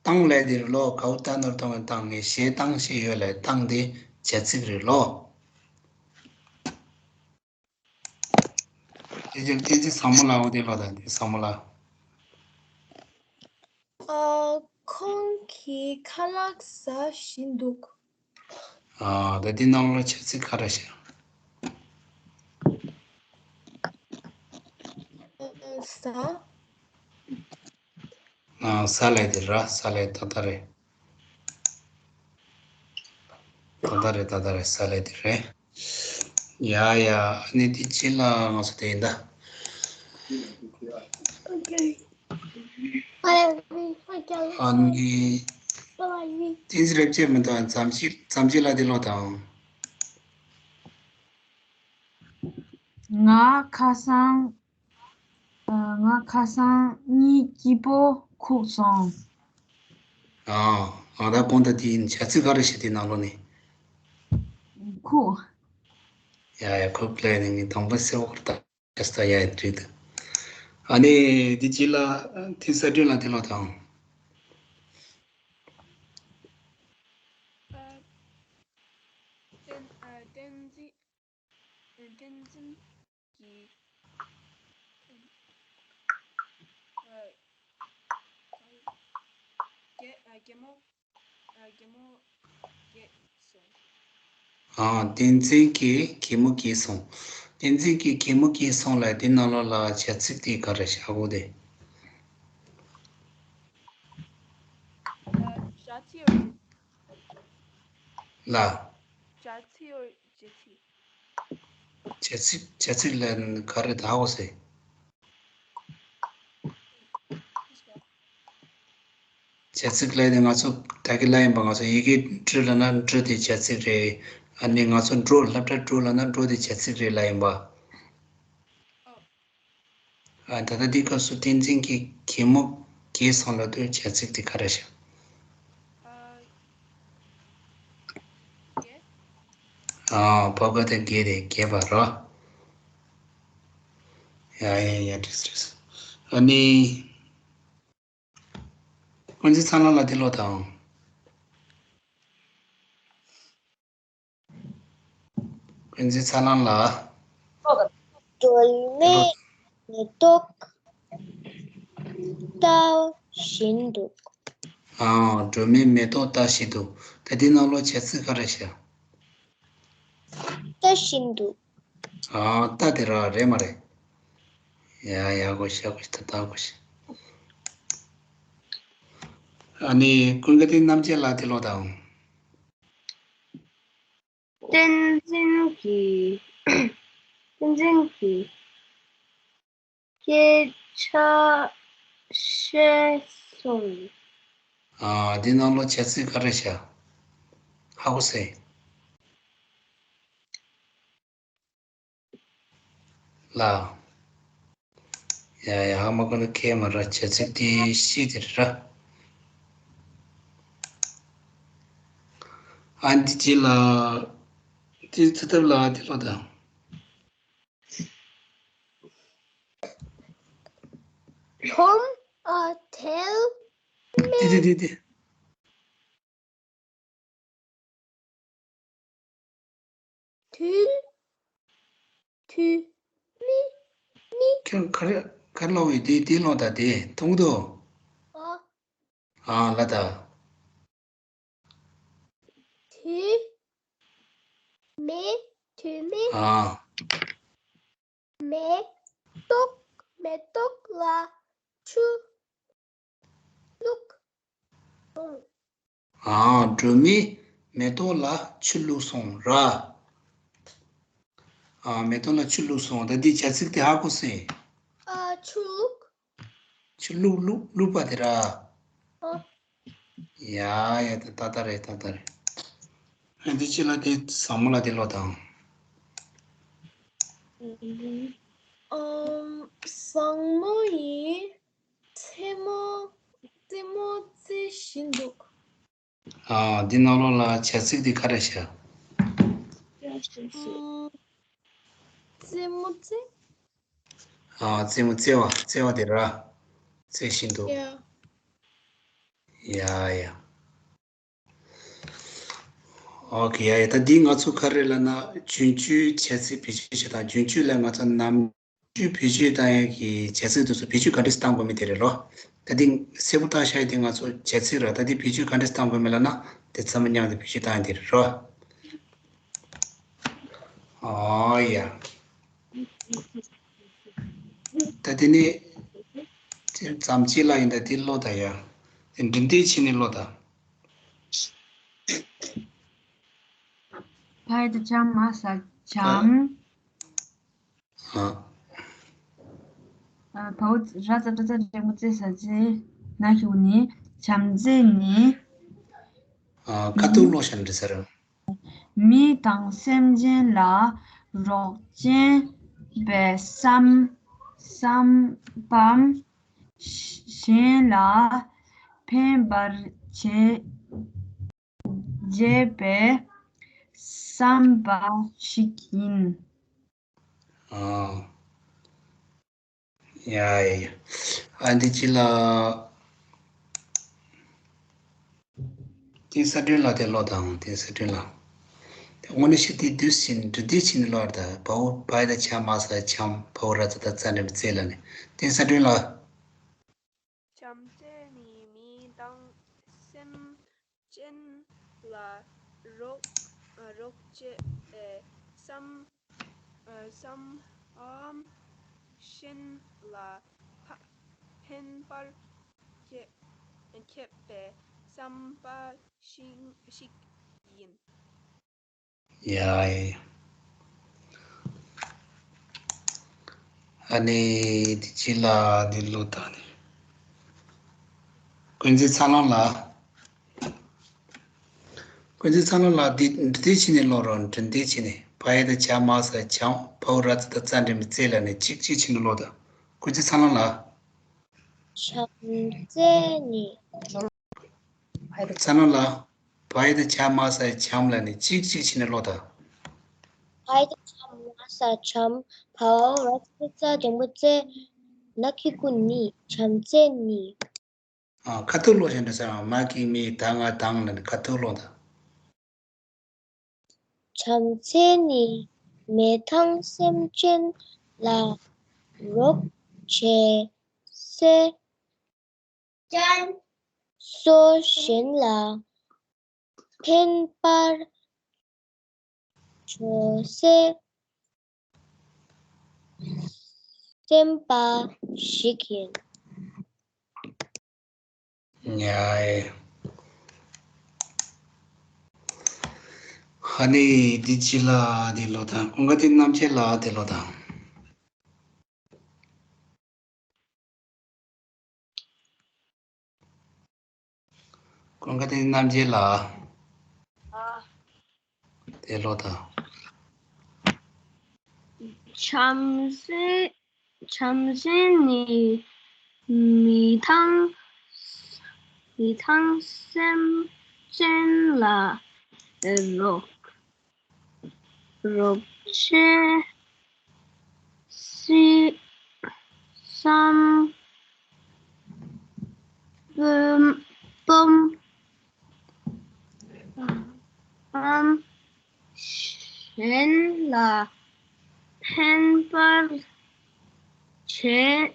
བཏང་ལབ་དེ་རེད་ལོ། གའུ་ཏ་ནོར་གཏོང་བའི་བཏང་། ངས་གཞས་བཏང་བཞིན་ཡོད་ལབ། བཏང་དེ་བྱ་ཚིག་རེད་ལོ། དེ་རྗེས་བསྟན་འཛིན་བཟང་མོ་ལགས། འོ་དེ་ལོག་དང་། བསྟན་འཛིན་བཟང་མོ་ལགས། ཨ། ཁོང་གིས་ཁ་ལག་ཟ་བཞིན་འདུག་ཨ། ད་འདི་ནང་ལོགས་བྱ་ཚིག་ག་རེ་བྱ། ཨ། ཟ། ཨ། ཟ་ལབ་དེ་ར། ཟ་ལབ་ད་ལྟ་རེད། ད་ལྟ་རེད། ད་ལྟ་རེད། ཟ་ལབ་དེ་རེད། ཡ་ཡ། ཨ་ནི་དེ་རྗེས་ལ་ང་ཚོ་དེ་ཡིན་ད། ཨ་ནི། བསྟན་འཛིན་རབ་རྒྱས་མི་འདུག་མཚམས་སྤྱི། མཚམས་སྤྱི་ལགས་དེ་ལོག་དང་། ང་ཁ་སང་། ཨ། ང་ཁ་སང་གཉིད་སྐྱིད་པོ་ཁུག་སོང་། ཨ། ཨ། ད་གོང་དུ་དེ་ཡིན། བྱ་ཚིག་ག་རེ་བྱ། དེ་ནང་ལོགས་ནས། ཁུག་ཡ་ཡ། ཁུག་ལབ་ནས་ངས་དང་པོ་གསལ་པོ་ལྟ། ཨེ་སྟ་ཡ་ཡ་དྲིས་ཏེ། ཨ་ནི་འདི་རྗེས་ལ་ཐིག་གསར་སྐྲུན་ལ་དེ་ལོག་དང་། ཨ། བསྟན། ཨ། བསྟན་འཛིན། བསྟན་འཛིན་གྱི། ཨ། རྒྱལ། ཨ། རྒན་མོ། ཨ། རྒན་མོ་རྒས་སོང་། ཨ། བསྟན་འཛིན་གྱི་རྒན་མོ་རྒས་སོང་། བསྟན་འཛིན་གྱི་རྒན་མོ་རྒས་སོང་ལབ་དེ་ནང་ལོགས་ལ་བྱ་ཚིག་དེ་ག་རེ་བྱ་དགོས་དེ། ཨ། བྱ་ཚིག་ཡོད། ལ། བྱ་ཚིག་ཡོད། བྱ་ཚིག་བྱ་ཚིག་བྱ་ཚིག་ལབ་ག་རེ་ད་འོ་ཟེར། བྱ་ཚིག་ལབ་ནས་ང་ཚོ་ད་གི་ལབ་ཡིན་པ། ང་ཚོ་ཡི་གེ་འབྲི་ལབ་ན་འབྲི་དེ་བྱ་ཚིག་རེད། ཨ་ནི་ང་ཚོ་འགྲོ། སློབ་གྲྭ་འགྲོ་ལབ་ན་འགྲོ་དེ་བྱ་ཚིག་རེད་ལབ་ཡིན་པ། ཨ། ད་ལྟ་འདི་སྐབས་སུ་བསྟན་འཛིན་གྱི་རྒན་མོ་རྒས་སོང་ལབ་དུས་བྱ་ཚིག་དེ་ག་རེ་བྱ། ཨ། རྒས། ཨ། བབ་ཀ་དེ་རྒས་དེ་རྒས་པ་རོ། ཡ་ཡ་ཡ། འགྲིག་འགྲིག་ཨ་ནི། ཀུན་གཟིགས་ཚ་ལང་ལགས་དེ་ལོག་དང་། ཀུན་གཟིགས་ཚ་ལང་ལགས། སྒྲོལ་མས་མེ་ཏོག་ལྟ་བཞིན་འདུག་ཨ། སྒྲོལ་མས་མེ་ཏོག་ལྟ་བཞིན་འདུག་ད་འདི་ནང་ལོགས་བྱ་ཚིག་ག་རེ་བྱ། ལྟ་བཞིན་འདུག་ཨ། ལྟ་དེ་ར་རེད་མ་རེད། ཡ་ཡ། གོ་ཤ་གོ་ཤ། ད་ལྟ་གོ་ཤ། ཨ་ནི་ཀུན་དགའ་བསྟན་རྣམ་རྒྱལ་ལགས་དེ་ལོག་དང་། བསྟན་འཛིན་གྱིས། བསྟན་འཛིན་གྱིས་སྐད་ཆ་བཤད་སོང་། ཨ། འདི་ནང་ལོགས་བྱ་ཚིག་ག་རེ་བྱ། ཧ་གོ་སོང་། ལ། ཡ་ཡ། ཧ་མ་གོ་ན་ཁྱད་མ་ར། བྱ་ཚིག་དེ་བཤད་དེ་ར། ཨ། འདི་རྗེས་ལ་དེ་ཚུ་ཐབས་ལ་དེ་ལོག་དང་། Tom, uh, tell me. དེ་དེ་དེ་དེ། དུལ། དུལ་མི། མི། ཁྱོད་ག་རེ་ག་རེ་ཀློག་ཡོད། དེ་དེ་ཀློག་དང་། དེ་མཐོང་གི་འདུག་ཨ། ཨ་ལ་ད། དུལ་མི། དུལ་མི། ཨ། མེ་ཏོག་མེ་ཏོག་ལ་ཆུ་བླུགས་སོང་། ཨ། སྒྲོལ་མས་མེ་ཏོག་ལ་ཆུ་བླུགས་སོང་ར། ཨ། མེ་ཏོག་ལ་ཆུ་བླུགས་སོང་། ད་འདི་བྱ་ཚིག་དེ་ཧ་གོ་སོང་། ཨ། ཆུ་བླུགས། ཆུ་བླུགས། བླུགས། བླུགས་པ་དེ་ར། ཨ། ཡ་ཡ། དེ་ཏག་ཏག་རེད། ཏག་ཏག་རེད། ཨ། འདི་ཕྱི་ལ་དེ་བཟང་མོ་ལ་དེ་ཀློག་དང་། ཨམ། བཟང་མོ་ཡིས་རྩེད་མོ་རྩེད་མོ་རྩེ་བཞིན་འདུག་ཨ། འདི་ནང་ལོགས་ལ་བྱ་ཚིག་འདི་ག་རེ་བྱ། རྩེད་མོ་རྩེ། ཨ། རྩེད་མོ་རྩེ་བ། རྩེ་བ་དེ་ར། རྩེ་བཞིན་འདུག་ཡ། ཡ་ཡ། ཨོ་ཁེ། ཡ་ཡ། ད་འདི་ང་ཚོ་ག་རེ་ལབ་ན། རྒྱུན་སྤྱོད་བྱ་ཚིག་བེད་སྤྱོད་བྱེད་སྟངས། རྒྱུན་སྤྱོད་ལ་ང་ཚོ་ནམ་རྒྱུན་བེད་སྤྱོད་བཏང་ཡག་གི་བྱ་ཚིག་དེ་ཚོ་བེད་སྤྱོད་ག་འདྲས་བཏང་དགོས་མིན་དེ་རེད་ལོ། ད་འདི་གསལ་པོ་བཏང་བཞག་ཡ་དེ་ང་ཚོ་བྱ་ཚིག་ར། ད་འདི་བེད་སྤྱོད་ག་འདྲས་བཏང་དགོས་མིན་ལབ་ན། དེ་ཚང་མ་མཉམ་དུ་བེད་སྤྱོད་བཏང་ཡ་དེ་རེད་རོ། ཨོ་ཡ། ད་དེ་ནས་ཙམ་ཅིག་ལ་ཡིན་ད། དེ་ཀློག་དང་ཡ། དེ་འབྲི་འདོད་བྱས་ནས་ཀློག་དང་། བ་ཡ་བཏགས་བྱ་མ་ས་བྱམས། ཨ། ཨ། བའོ་ར་ཙ་སྒྲ་ཙ་འགྲེང་བུ་རྩེ་ས་རྩེ། ན་གི་གུ་ནི། བྱམས་བརྩེ་ནི། ཨ། ཁ་ཐུག་ཀློག་བྱས་ནས་འབྲི་ས་རེད། མི་དང་སེམས་ཅན་ལ་རོགས་བྱེད་པའི་བསམ་བསམ་པ་གཞན་ལ་ཕན་པར་བྱེད་བྱེད་པའི་བསམ་པ་ཞིག་ཡིན། ཨ། ཡ་ཡ་ཡ། ཨ། འདི་ཅི་ལ། དེ་ས་སྒྲོན་ལ་དེ་ཀློག་དང་། དེ་ས་སྒྲོན་ལ། དེ་དངོས་གནས་ཤི་དེ་དུས་ཕྱིན་འབྲི་དུས་ཕྱིན་ཀློག་དང་། བའོ་བ་ཡ་བཏགས་བྱ་མ་ས་བྱམས། བའོ་ར་ཙ་བཏགས་རྩ་འགྲེང་བུ་རྩེ་ལབ་ནས། དེ་ས་སྒྲོན་ལ། བྱམས་བརྩེ་ནི་མི་དང་སེམས་ཅན་ལ་རོགས་རོགས་བྱེད་པའི་བསམ་བསམ་པའམ་གཞན་ལ་ཕ་ཕན་པར་བྱེད་བྱེད་པའི་བསམ་པ་ཞིག་ཞིག་ཡིན། ཡ་ཡ། ཨ་ནི་དེ་ཅི་ལ་འདི་ཀློག་དང་ནི། ཀུན་གཟིགས་ཚ་ལང་ལ། ཀུན་གཟིགས་ཚ་ལང་ལ་འདི་འབྲི་དུས་ཕྱིན་ནས་ཀློག་རོགས། འབྲི་དུས་ཕྱིན་ནས། བ་ཡ་བཏགས་བྱ་མ་ས་བྱམས། བའོ་ར་ཙ་བཏགས་རྩ་འགྲེང་བུ་རྩེ་ལབ་ནས་གཅིག་གཅིག་ཕྱིན་ནས་ཀློག་དང་། ཀུན་གཟིགས་ཚ་ལང་ལ། བྱམས་བརྩེ་ནི། ཚ་ལང་ལ། བ་ཡ་བཏགས་བྱ་མ་ས་བྱམས་ལབ་ནས་གཅིག་གཅིག་ཕྱིན་ནས་ཀློག་དང་། བ་ཡ་བཏགས་བྱ་མ་ས་བྱམས། བའོ་ར་ཙ་བཏགས་རྩ་འགྲེང་བུ་རྩེ། ན་གི་གུ་ནི། བྱམས་བརྩེ་ནི། ཨ། ཁ་ཐུག་ཀློག་བྱས་འབྲི་ས་རེད། མ་གི་མི། ད་ང་དང་ལབ་ནས་ཁ་ཐུག་ཀློག་དང་། བྱམས་བརྩེ་ནི་མི་དང་སེམས་ཅན་ལ་རོགས་བྱེད་སའི་སོ་གཞན་ལ་ཕན་པར་བྱེད་སའི་བསམ་པ་ཞིག་ཡིན། ཡ་ཡ། ཨ་ནི་འདི་ཅི་ལ་འདི་ཀློག་དང་། ཀུན་དགའ་བསྟན་རྣམ་རྒྱལ་ལ་འདི་ཀློག་དང་། ཀུན་དགའ་བསྟན་རྣམ་རྒྱལ་ལ། ཨ། དེ་ཀློག་དང་། བྱམས་བརྩེ་བྱམས་བརྩེ་ནི་མི་དང་མི་དང་སེམས་ཅན་ལ་རོགས་རོགས་བྱེད་སའི་བསམ་པའམ་བསམ་པའམ་གཞན་ བྱེད་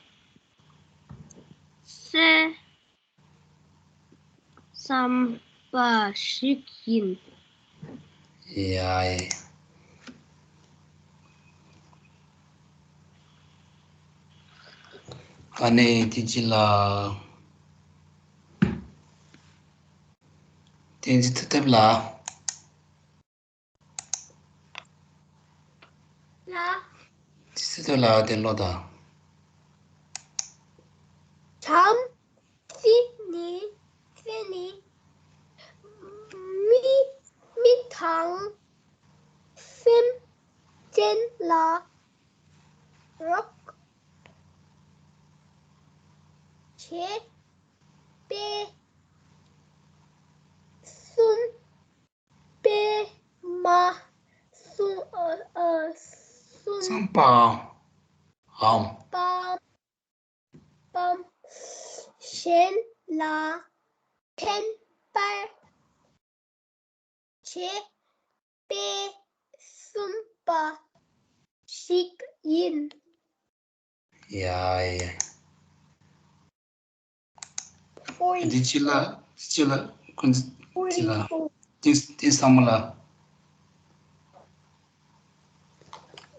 སའི་བསམ་པ་ཞིག་ཡིན། ཡ་ཡ། ཨ་ནི་དེ་ཅི་ལ། བསྟན་འཛིན་ཐུབ་བསྟན་ལགས། ལགས། དེ་ཚོ་ལ་དེ་ལོ་དང་། བྱམས་བརྩེ་ནི་བརྩེ་ནི་མི་མི་དང་སེམས་ཅན་ལ་རོགས་བྱེད་པའི་གསུམ་པའི་མ་གསུམ་ཨ་ཨ་གསུམ་བསམ་པའམ། པའམ་པའམ་གཞན་ལ་ཕན་པར་བྱེད་པའི་གསུམ་པ་ཞིག་ཡིན། ཡ་ཡ། འདི་ཅི་ལ་ཅི་ལ་ཀུན་ཅི་ལ་ཏིས་ཏིས་ས་མ་ལ།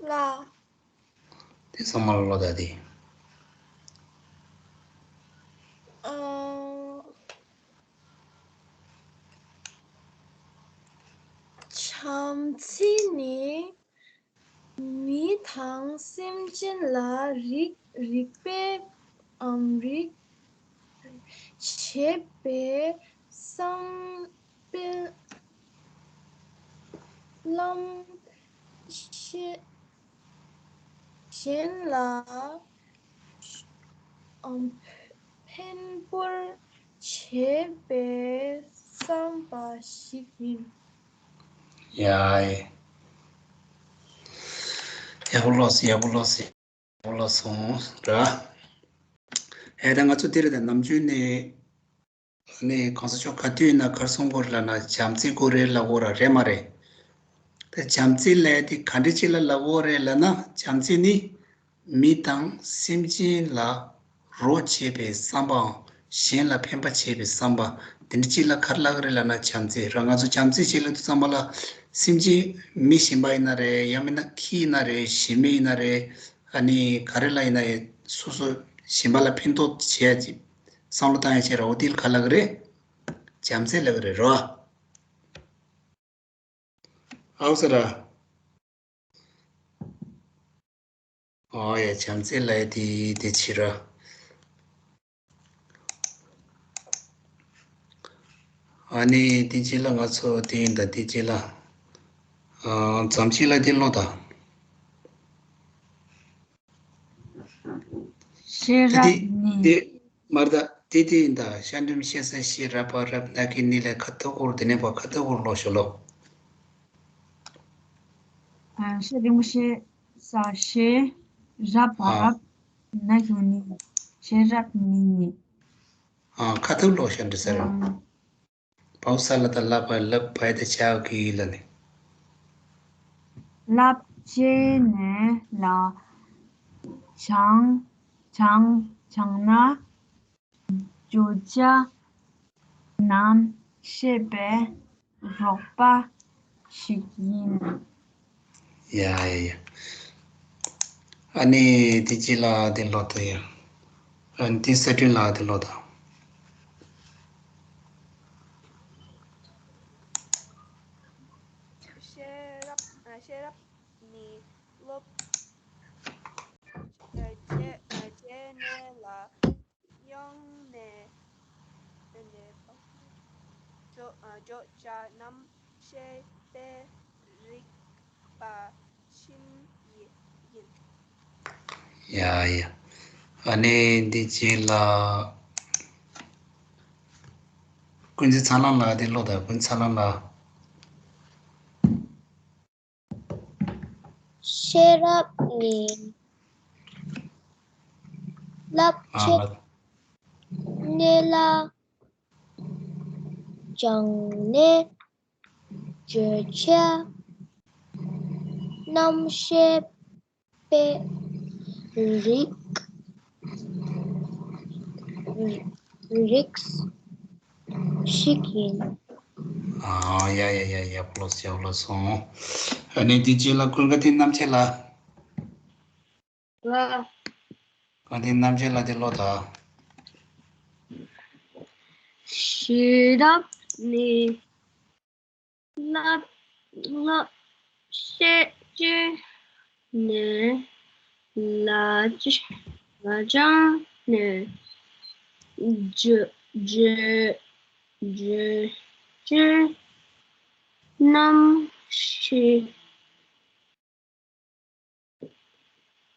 ལ། ཏིས་ས་མ་ལ་ལོ་ད་དེ། ཨ། བྱམས་བརྩེ་ནི་མི་དང་སེམས་ཅན་ལ་རིག་རིག་པའི་ཨམ་རིག་བྱེད་པའི་བསམ་པའི་ལམ་ཤེས། གཞན་ལ་ཕན་པར་བྱེད་པའི་བསམ་པ་ཞིག་ཡིན། ཡ་ཡ། ཡག་པོ་ལོས་ཡག་པོ་ལོས་ཡག་པོ་ལོས་སོང་ར། ཨེ་ད་ང་ཚོ་དེ་རེད་ད་ནམ་རྒྱུན་ནས། ནས་གོང་ས་མཆོག་ག་དུས་ཡིན་ན་གར་སོང་གོ་རེད་ལབ་ན་བྱམས་བརྩེ་དགོས་རེད་ལབ་གོ་ར་རེད་མ་རེད། ད་བྱམས་བརྩེ་ལབ་དེ་ག་འདྲ་ཅིག་ལ་ལབ་གོ་རེད་ལབ་ན་བྱམས་བརྩེ་ནི་མི་དང་སེམས་ཅན་ལ་རོགས་བྱེད་པའི་བསམ་པའམ་གཞན་ལ་ཕན་པ་བྱེད་པའི་བསམ་པ་དེ་འདྲ་ཅིག་ལ་ག་རེ་ལབ་གི་རེད་ལབ་ན་བྱམས་བརྩེ་ར། ང་ཚོ་བྱམས་བརྩེ་བྱེད་ལབ་དུས་ཙམ་པ་ལ་སེམས་ཅན་མི་གཞན་པ་ཡིན་ན་རེད། ཡང་མིན་ན་ཁྱི་ཡིན་ན་རེད། གཞན་མི་ཡིན་ན་རེད། ཨ་ནི་ག་རེ་ལ་ཡིན་ན་ཡང་སོ་སོ་གཞན་པ་ལ་ཕན་ཐོགས་བྱེད་ཡ་ཅིག་བསམ་བློ་བཏང་ཡ་བྱེད་ར། འོ་དེ་ལ་ག་ལབ་གི་རེད། བྱམས་བརྩེ་ལབ་གི་རེད་རོ། ཨའོ་ས་ར། ཨོ་ཡ་བྱམས་བརྩེ་ལབ་ཡ་དེ་དེ་བྱེད་ར། ཨ་ནི་དེ་རྗེས་ལ་ང་ཚོ་དེ་ཡིན་ད་དེ་རྗེས་ལ། ཨ་ཙམ་ཞིག་ལ་དེ་ཀློག་ད། ཤེས་རབ་ནི། དེ་མར་ད་དེ་དེ་ཡིན་ད་ཤ་འགྲེམས་ཤེས་ས་ཤེས་རབ་པ་རབ་ན་གི་ནི་ལས་ཁ་ཐུག་གུར་དེ་ནས་པ་ཁ་ཐུག་གུར་ཀློག་ཤོ་ལོ། ཨ་ཤེས་རིང་པོ་ཤེས་ས་ཤེས་རབ་པ་ཨ་རབ་ན་གི་ནི་ཤེས་རབ་ནི། ཨ་ཁ་ཐུག་ཀློག་ཤོ་འདྲི་ས་རེད། ཨ། བའོ་ས་ལ་ད་ལ་པ་ལབ་བའི་ད་ཆའོ་གི་ལ་ནི། ལབ་བྱས་ནས་ལ། བྱང་བྱང་བྱང་ན་བརྗོད་བྱ་རྣམས་ཤེས་པའི་རོགས་པ་ཞིག་ཡིན། ཡ་ཡ་ཡ། ཨ་ནི་དེ་ཅི་ལ་དེ་ལོ་ཏོ་ཡ། ཨ་ནི་དེ་ས་ཏུན་ལ་དེ་ལོ་ཏོ། ཤེས་རབ་ཤེས་རབ་ནི་སློབ་བྱེད་བྱེད་ནས་ལ། གཡོང་ནས་ནས་བརྗོད་བྱ་རྣམས་ཤེས་པའི་རིག་པ་ཤིན་ཡིན། ཡ་ཡ། ཨ་ནི་འདི་རྗེས་ལ་ཀུན་གཟིགས་ཚ་ལང་ལ་དེ་ཀློག་དང་ཀུན་གཟིགས་ཚ་ལང་ལ། ཤེས་རབ་ནི་རླབས་ཆེ་གནས་ལ་སྦྱངས་ནས་བརྗོད་བྱ་རྣམས་ཤེས་པའི་ རིགས། རིགས་ཤིག་ཡིན། ཨ། ཡ་ཡ་ཡ། ཡག་པོ་སོང་། ཡག་པོ་སོང་། ཨ་ནི་དེ་རྗེས་ལ་ཀུན་དགའ་བསྟན་རྣམ་རྒྱལ་ལགས། ལགས། ཀུན་དགའ་བསྟན་རྣམ་རྒྱལ་ལགས་དེ་ཀློག་དང་། ཤེས་རབ་ནི། ལབ་ལབ་ཤེས་བྱས་ནས། ལ་ལ་སྦྱངས་ནས། བརྗོད་བརྗོད་བརྗོད་བྱེད་རྣམ་ཤེས་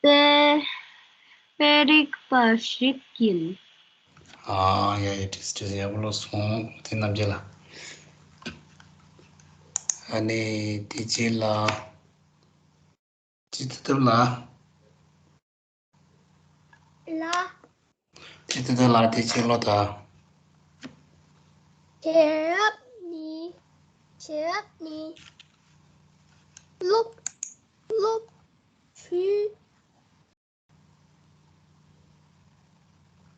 པའི་པའི་རིག་པ་ཞིག་ཡིན། ཨ། ཡ་ཡ། ཏིས་ཏིས་ཡག་པོ་སོང་། དེ་རྣམ་རྒྱལ་ལགས། ཨ་ནི་དེ་རྗེས་ལ་ཅི་ཏི་ཏི་ལགས། ལགས། དེ་ལྟ་ལ་དེ་ཕྱིར་ལོག་དང་། བྱེད་རབས་ནི། བྱེད་རབས་ནི། སློབ། སློབ། ཆུ།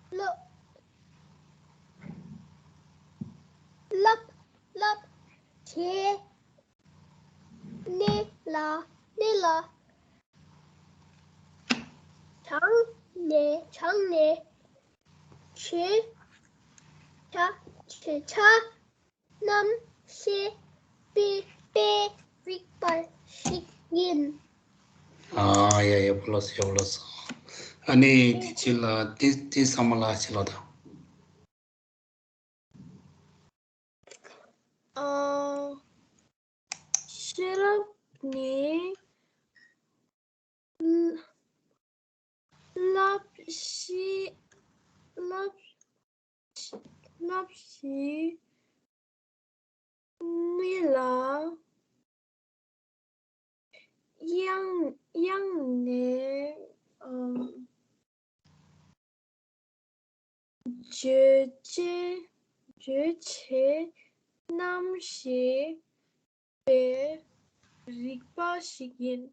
སློབ། བསླབ། བསླབ། བྱེད། ནས་ལ། ནས་ལ། སྦྱངས་ནས། སྦྱངས་ནས། བརྗོད་བྱ། བརྗོད་བྱ་རྣམ་ཤེས་པའི་པའི་རིག་པ་ཞིག་ཡིན། ཨ་ཡ། ཡག་པོ་ལོས། ཡག་པོ་ལོས། ཨ་ནི་དེ་ཕྱིར་ལ་དེ་དེ་ཚང་མ་ལ་ཕྱིར་ལོག་དང་། ཨ། ཤེས་རབ་ནི། བསླབ་བྱའི། བསླབ། བསླབ་བྱའི་ནི་ལ། དབྱངས། དབྱངས་ནས། ཨམ། བརྗོད་བྱེད། བརྗོད་བྱེད་རྣམ་ཤེས་པའི་རིག་པ་ཞིག་ཡིན།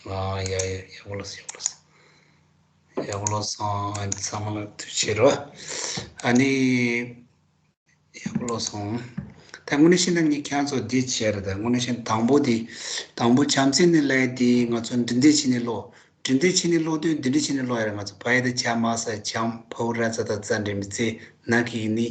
ཨ་ཡ་ཡ། ཡག་པོ་ལོས། ཡག་པོ་ལོས། ཡག་པོ་ལོས་སོང་། ཨ་ནི་ཚང་མ་ལ་ཐུགས་རྗེ་ཆེ་རོ། ཨ་ནི། ཡག་པོ་ལོས་སོང་། ད་དངོས་གནས་བཤད་ན་ངས་ཁྱེད་ཚོ་འདི་བྱས་རེད། ད་དངོས་གནས་བཤད་ན་དང་པོ་འདི། དང་པོ་བྱམས་བརྩེ་ནི་ལབ་ཡས་འདི་ང་ཚོ་འབྲི་འདོད་བྱས་ནས་ཀློག་འབྲི་འདོད་བྱས་ནས་ཀློག་དུས་འདི་འདྲ་བྱས་ནས་ཀློག་ཡ་རེད། ང་ཚོ་བ་ཡ་བཏགས་བྱ་མ་ས་བྱམས། བ་འོག་ར་ཙ་བཏགས་བརྩ། འབྲི་མི་བརྩེ། ན་གི་གུ་ནི།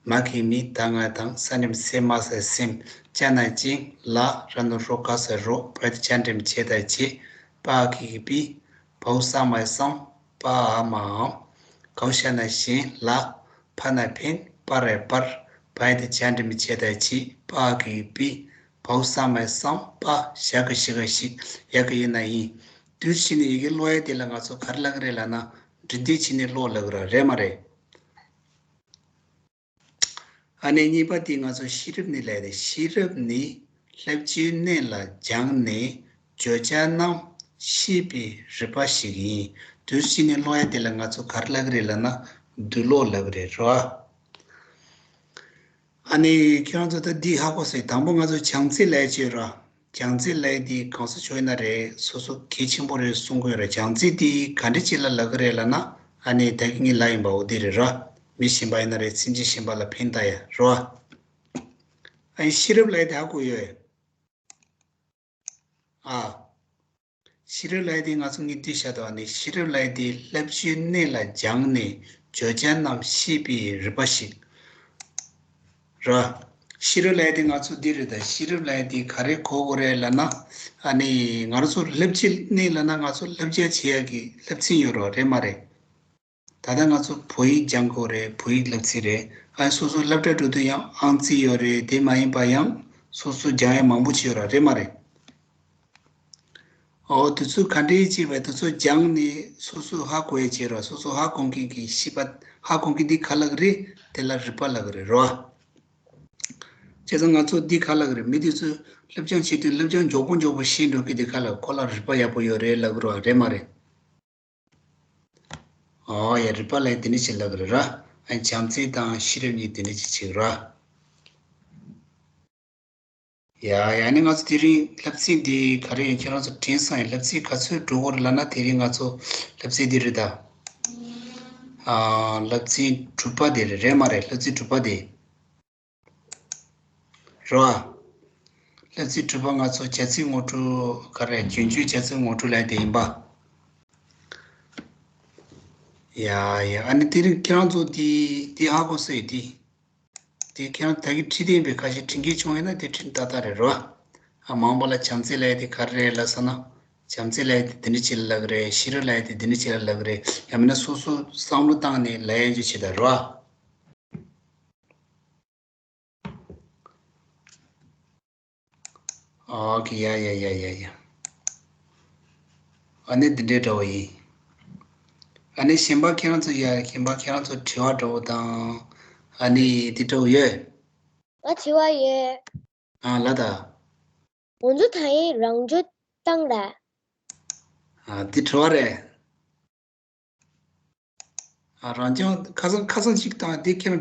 མ་གི་གུ་མི། ད་ང་དང་། ས་འགྲེང་བུ་སེ། མ་ས་སེམས། ཅ་ན་ཅིང་། ལ། ར་ན་རོ། ག་ས་རོགས། བ་ཡ་བཏགས་བྱ། འགྲེང་བུ་བྱེད་དང་བྱེད། པ་གི་གུ་པི། བའོ་ས་མ་ཡ་སམ། པ་འ་མ་འམ། གའོ་ཞ་ན་ཞེན། ལ། ཕ་ན་ཕན། པ་ར་ཡ་པར། བ་ཡ་བཏགས་བྱ། འགྲེང་བུ་བྱེད་དང་བྱེད། པ་གི་གུ་པི། བའོ་ས་མ་ཡ་སམ། པ། ཞ་གི་གུ་ཞི་ག་ཞིག་ཡ་གི་གུ་ཡ་ན་ཡིན། དུས་ཕྱིན་ནས་ཡི་གེ་ཀློག་ཡ་དེ་ལ་ང་ཚོ་ག་རེ་ལབ་ཀྱི་རེད་ལབ་ན། འབྲི་འདོད་བྱས་ནས་ཀློག་ལབ་ཀྱི་རེད། རེད་མ་རེད། ཨ་ནི་གཉིས་པ་དེ་ང་ཚོ་ཤེས་རབ་ནི་ལབ་ཡ་དེ། ཤེས་རབ་ནི་བསླབ་བྱའི་གནས་ལ་སྦྱངས་ནས་བརྗོད་བྱ་རྣམས་ཤེས་པའི་རིག་པ་ཞིག་ཡིན། དུས་ཕྱིན་ནས་ཀློག་ཡ་དེ་ལ་ང་ཚོ་ག་རེ་ལབ་ཀྱི་རེད་ལབ་ན། བསྡུས་ཀློག་ལབ་ཀྱི་རེད་རོ། ཨ་ནི་ཁྱེད་རང་ཚོ་ད་འདི་ཧ་གོ་སོང་། དང་པོ་ང་ཚོ་བྱམས་བརྩེ་ལབ་ཡ་ཅིག་ཡོད་རོ། བྱམས་བརྩེ་ལབ་ཡ་འདི་གང་ས་ཕྱོགས་ཡིན་ན་རེད། སོ་སོ་གལ་ཆེན་པོ་རེད་གསུང་གི་ཡོད་རེད། བྱམས་བརྩེ་འདི་ག་འདྲ་ཅིག་ལ་ལབ་ཀྱི་རེད་ལབ་ན། ཨ་ནི་ད་གིན་ངས་ལབ་ཡིན་པ་འོ་འདི་རེད་རོ། མི་གཞན་པ་ཡིན་ན་རེད། སེམས་ཅན་གཞན་པ་ལ་ཕན་བཏགས་ཡ་རོ། ཨ་ནི་ཤེས་རབ་ལབ་ཡ་དེ་ཧ་གོ་ཡོད། ཨ། ཤེས་རབ་ལབ་ཡ་དེ་ང་ཚོ་ངས་འདི་བཤད་དོ། ཨ་ནི་ཤེས་རབ་ལབ་ཡ་དེ་བསླབ་བྱའི་གནས་ལ་སྦྱངས་ནས་བརྗོད་བྱ་རྣམས་ཤེས་པའི་རིག་པ་ཞིག་ར། ཤེས་རབ་ལབ་ཡ་དེ་ང་ཚོ་འདི་རེད། ད་ཤེས་རབ་ལབ་ཡ་དེ་ག་རེ་གོ་དགོས་རེད་ལབ་ན། ཨ་ནི་ང་རང་ཚོ་བསླབ་བྱའི་གནས་ལབ་ན་ང་ཚོ་བསླབ་བྱ་བྱེད་ཡ་གི་བསླབ་ཚན་ཡོད་རོ། རེད་མ་རེད། ད་ལྟ་ང་ཚོ་བོད་ཡིག་སྦྱང་དགོས་རེད། བོད་ཡིག་བསླབ་ཚན་རེད། ཨ་ནི་སོ་སོ་སློབ་གྲྭ་འགྲོ་དུས་ཡང་ཨང་རྩིས་ཡོད་རེད། དེ་མ་ཡིན་པ་ཡང་སོ་སོ་སྦྱང་ཡ་མང་པོ་ཅིག་ཡོད་ར། རེད་མ་རེད། འོ་དེ་ཚོ་ག་འདྲས་བྱས་པས། དེ་ཚོ་སྦྱངས་ནས་སོ་སོ་ཧ་གོ་ཡ་བྱས་ར། སོ་སོ་ཧ་གོ་མཁན་གྱི་ཤེས་པ། ཧ་གོ་མཁན་འདི་ག་ལབ་ཀྱི་རེད། དེ་ལ་རིག་པ་ལབ་ཀྱི་རེད་རོ། བྱས་ཙང་ང་ཚོ་འདི་ག་ལབ་ཀྱི་རེད། མི་དེ་ཚོ་སློབ་སྦྱོང་བྱེད་དུས་སློབ་སྦྱོང་མགྱོགས་པོ་མགྱོགས་པོ་ཤེས་འགྲོ་གི་དེ་ག་ལབ། ཁོ་ལ་རིག་པ་ཡག་པོ་ཡོད་རེད་ལབ་ཀྱི་རེད་བ། རེད་མ་རེད། ཨོ་ཡ། རིག་པ་ལབ་ཡ་དེ་འདྲ་ཅིག་ལབ་ཀྱི་རེད་ར། ཨ་ནི་བྱམས་བརྩེ་དང་ཤེས་རབ་གཉིས་དེ་འདྲ་ཅིག་བྱེད་ཀྱི་ར། ཡ་ཡ་ནི་ང་ཚོ་དེ་རིང་བསླབ་ཚན་འདི་ག་རེ་ཡིན་ཁྱེད་རང་ཚོ་དྲན་སོང་ཡིན། བསླབ་ཚན་ག་ཚོད་འགྲོ་གི་རེད་ལབ་ན་དེ་རིང་ང་ཚོ་བསླབ་ཚན་འདི་རེད་ད། ཨ་བསླབ་ཚན་དྲུག་པ་དེ་རེད་རེད་མ་རེད། བསླབ་ཚན་དྲུག་པ་དེ་རེད་བ། བསླབ་ཚན་དྲུག་པ་ང་ཚོ་བྱ་ཚིག་ངོ་སྤྲོད་ག་རེ་རྒྱུན་སྤྱོད་བྱ་ཚིག་ངོ་སྤྲོད་ལབ་དེ་ཡིན་པ། ཡ་ཡ་ཨ་ནི་དེ་རིང་ཁྱེད་རང་ཚོ་དེ་དེ་ཧ་གོ་སོང་ཡོད་དེ། དེ་ཁྱེད་རང་ད་གིན་ཁྲིད་དེ་ཡིན་པའི་ཁ་ཤས་ཁྲིད་མཁན་བྱུང་ཡོད་ན་དེ་ཁྲིད་ཏག་ཏག་རེད་རོ། ཨ་མང་པོ་ལ་བྱམས་བརྩེ་ལབ་ཡ་དེ་ག་རེ་རེད་ལབ་ས་ན། བྱམས་བརྩེ་ལབ་ཡ་དེ་འདི་འདྲ་ཅིག་ལ་ལབ་གི་རེད། ཤེས་རབ་ལབ་ཡ་དེ་འདི་འདྲ་ཅིག་ལ་ལབ་གི་རེད། ཡང་མིན་ན་སོ་སོ་བསམ་བློ་བཏང་ནས་ལབ་ཡ་ཅིག་བྱེད་ད་རོ། ཨོ་ཁེ་ཡ་ཡ་ཡ་ཡ་ཡ། ཨ་ནི་འདི་འདྲའི་འདྲ་བོ་ཡིན། ཨ་ནི་གཞན་པ་ཁྱེད་རང་ཚོ་ཡ་གཞན་པ་ཁྱེད་རང་ཚོ་དྲི་བ་འདྲ་བོ་དང་། ཨ་ནི་འདི་འདྲ་བོ་ཡོད། ང་དྲི་བ་ཡོད། ཨ་ལ་ད། ང་ཚོ་ད་ཡིན་རང་སྐྱོན་བཏང་ལ། ཨ་འདི་དྲི་བ་རེད། ཨ་རང་སྐྱོན་ཁ་སང་ཁ་སང་གཅིག་བཏང་འདི་ཁྱེད་རང་།